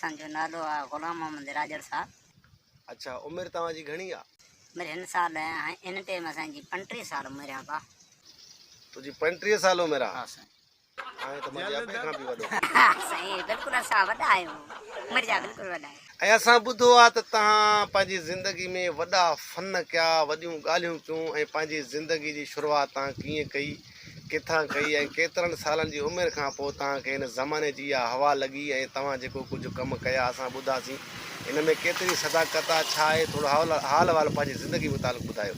اسان جو نالو آ غلام محمد راڄڙ صاحب. اڇا عمر توهان جي گهڻي آ؟ عمر هن سال هن ٽيم اسان جي 35 سال عمر آ با. تنهنجي 35 سال عمر آ؟ ها سائين. آهين ته منهنجي ابي کان به وڏو. ها سائين بلڪل اسان وڏا آهيون عمر جا بلڪل وڏا آهيون. ۽ اسان ٻڌو آ ته توهان پنهنجي زندگي ۾ وڏا فن ڪيا، وڏيون ڳالهيون ڪيون ۽ پنهنجي زندگي جي شروعات توهان ڪيئن ڪئي، ڪٿان ڪئي ۽ ڪيترن سالن جي عمر کان پوء توهان کي هن زماني جي اها هوا لڳي ۽ توهان جيڪو ڪجهه ڪم ڪيا اسان ٻڌاسين ان ۾ ڪيتري صداقت آ ڇا آهي ٿورو حال احوال پنهنجي زندگي متعلق ٻڌايو.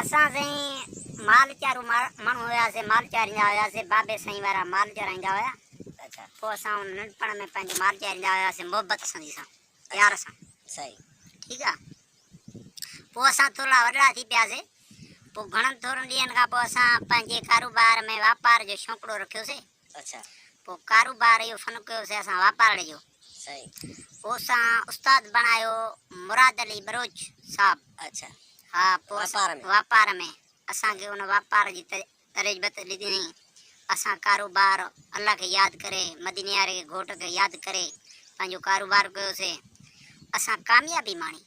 اسان سائين مال چارو ماڻهو هياسي مال چاريندا هياسي بابي سائين وارا مال چارائيندا هيا پوء اسان ان ننڍپڻ ۾ پنهنجو مال چاريندا هياسي محبت سان سان پيار سان ٺيڪ آ پوء اسان ٿورڙا وڏڙا ٿي پياسي پوء گهڻن ٿورن ڏينهن کان پوء اسان پنهنجي ڪاروبار ۾ واپار جو شوقڙو رکيوسي پوء ڪاروبار اهو فن ڪيوسي اسان واپارڙي جو پوء اسان استاد بڻايو مراد علي ٻروچ صاحب ها پوء واپار ۾ اسان کي ان واپار جي ترجبت ڏني اسان ڪاروبار الله کي ياد ڪري مديني واري کي گهوٽ کي ياد ڪري پنهنجو ڪاروبار ڪيوسي اسان ڪاميابي ماڻي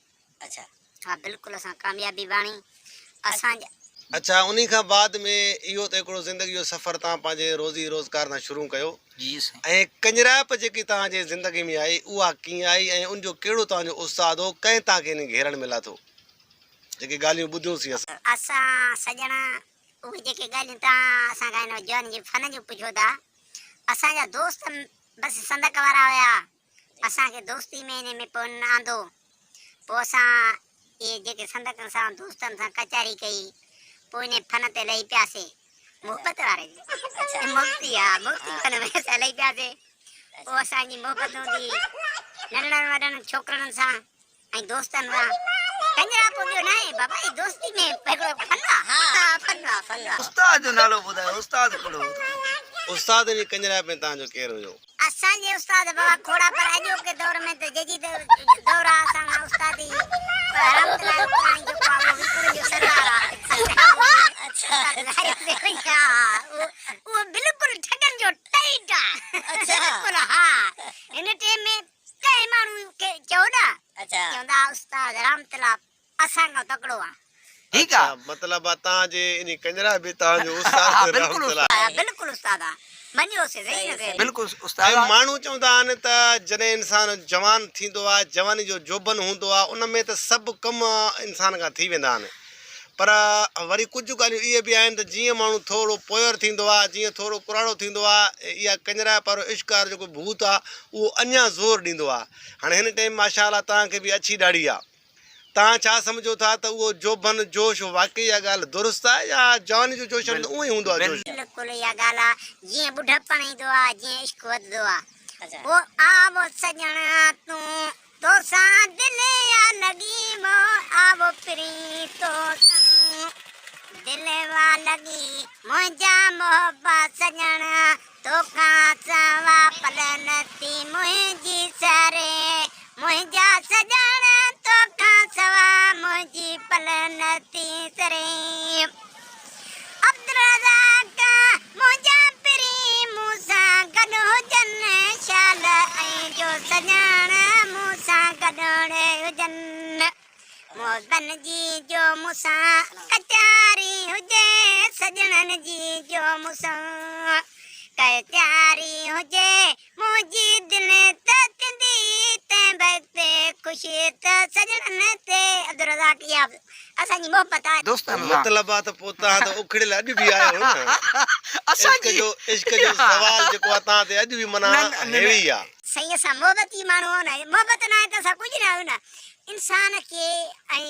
اڇا ها بلڪل اسان ڪاميابي ماڻي اسان جا. اڇا انهي کان بعد ۾ اهو ته هڪڙو زندگي جو سفر توهان پنهنجي روزي روزگار سان شروع ڪيو جي سائين. ۽ ڪڃرائپ جيڪي توهان جي زندگي ۾ آئي اها ڪيئن آئي ۽ ان جو ڪهڙو توهان جو استاد هو ڪنهن توهان کي انهي گهيرن ۾ لاٿو جيڪي ڳالهيون ٻڌيون سين اسان. اسان سڄڻ اهي جيڪي ڳالهيون توهان اسان کان هن جواني جي فن جون پڇو ٿا اسان جا دوست بس سندڪ وارا هيا اسان کي دوستي ۾ انهي ۾ پوء انهن آندو. پوء اسان اهي جيڪي سندڪن سان دوستن سان ڪچهري ڪئي، پوء انهي فن تي لهي پياسي. محبت واري جي. محبتي ها محبتي فن ۾ اسان لهي پياسي. پوء اسان جي محبت هوندي هئي ننڍڙن وڏن ڇوڪرڙن سان ۽ دوستن سان. ڪڃرا پوء ٻيو ناهي بابا هي دوستي ۾ هڪڙو فن آ. ها فن آ فن آ. استاد جو نالو ٻڌايو استاد ڪهڙو هو توهان جو. استاد جي ڪڃرائپ ۾ توهان جو ڪير هيو؟ اسان جي استاد بابا کوڙا پر اڄوڪي دور ۾ ته جديد دور آ اسان کان استاد ئي رحمت الله رڪراڻي جيڪو آ اهو وڪرن جو سردار آ استاد اهو بلڪل ٺڳن جو ٽائيٽ آ بلڪل ها هن ٽيم ۾ ڪنهن ماڻهو کي چئو نه چوندا استاد رحمت الله اسان کان تڪڙو آ. ٺيڪ آ. اڇا مطلب آ تان جي انهي ڪڃرا به تان جو استاد بلڪل رحمت الله. بلڪل استاد آ مڃيو سي صحيح نه سي. بلڪل استاد ۽ آ. ماڻهو چوندا آهن ته جڏهن انسان جوان ٿيندو آ جواني جو جوڀن هوندو آ ان ۾ ته سڀ ڪم انسان کان ٿي ويندا آهن پر وري ڪجهه ڳالهيون اهي به آهن ته جيئن ماڻهو ٿورو پوئر ٿيندو آ جيئن ٿورو ڪراڙو ٿيندو آ اها ڪڃرائپ وارو عشق وارو جيڪو ڀوت آ اهو اڃا زور ڏيندو آ هاڻي هن ٽائيم ماشاء الله توهان کي به اڇي ڏاڙهي آ توهان ڇا سمجهو ٿا ته اهو جوڀن جوش واقعي اها ڳالهه درست آهي يا جواني جو جوش ۾ ته اونئن ئي هوندو آهي جوش. بلڪل اها ڳالهه آ جيئن ٻڍپڻ ايندو آ جيئن عشق وڌندو آ پوء آ وو سڄڻ تون توسان دل آ لڳي مون آ وو پرين توسان دل وا لڳي منهنجا محبا سڄڻ توکان سوا پل نه ٿي منهنجي سري منهنجا سڄڻ توکان سوا منهنجي پل نه ٿي سري عبدالرزاق منهنجا پرين مون سان گڏ هجن شال ۽ جو سڄڻ مون سان گڏ هجن محبن جي جو مون سان ڪچهري هجي سڄڻن جي جو مون سان ڪچهري هجي منهنجي دل ته ٿيندي تنهن وقت خوشي ته سڄڻن تي عبدالرزاق اها اسان جي محبت آهي. دوستن سان. مطلب آ ته پوء توهان ته اکڙيل اڄ به آهيو نه. اسان عشق جي جو عشق جو زوال جيڪو آ توهان تي اڄ به معنيٰ هيوي آ. سائين اسان محبتي ماڻهو آهيون نه محبت ناهي ته اسان ڪجهه نه آهيون نه انسان کي ۽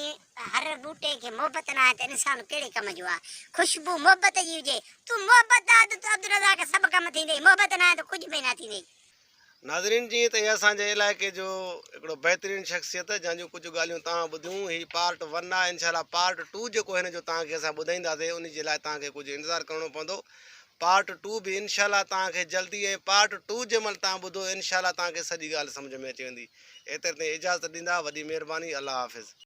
هر ٻوٽي کي محبت ناهي ته انسان ڪهڙي ڪم جو آ خوشبو محبت جي هجي تون محبت آ ته عبدالرزاق سڀ ڪم ٿيندئي محبت ناهي ته ڪجهه به نه ٿيندئي. ناظرين جيئن ته هي اسان جي علائقي جو هڪڙو بهترين شخصيت جنهن جون ڪجهه ڳالهيون توهان ٻڌيون هي پارٽ ون آهي انشاء الله پارٽ ٽو جيڪو هن جو توهان کي اسان ٻڌائينداسين ان جي لاء توهان کي ڪجهه انتظار ڪرڻو پوندو پارٽ ٽو به انشاء الله توهان کي جلدي ۽ پارٽ ٽو جنهن مهل توهان ٻڌو انشاء الله توهان کي سڄي ڳالهه سمجهه ۾ اچي ويندي ايتري تائين اجازت ڏيندا وڏي مهرباني الله حافظ.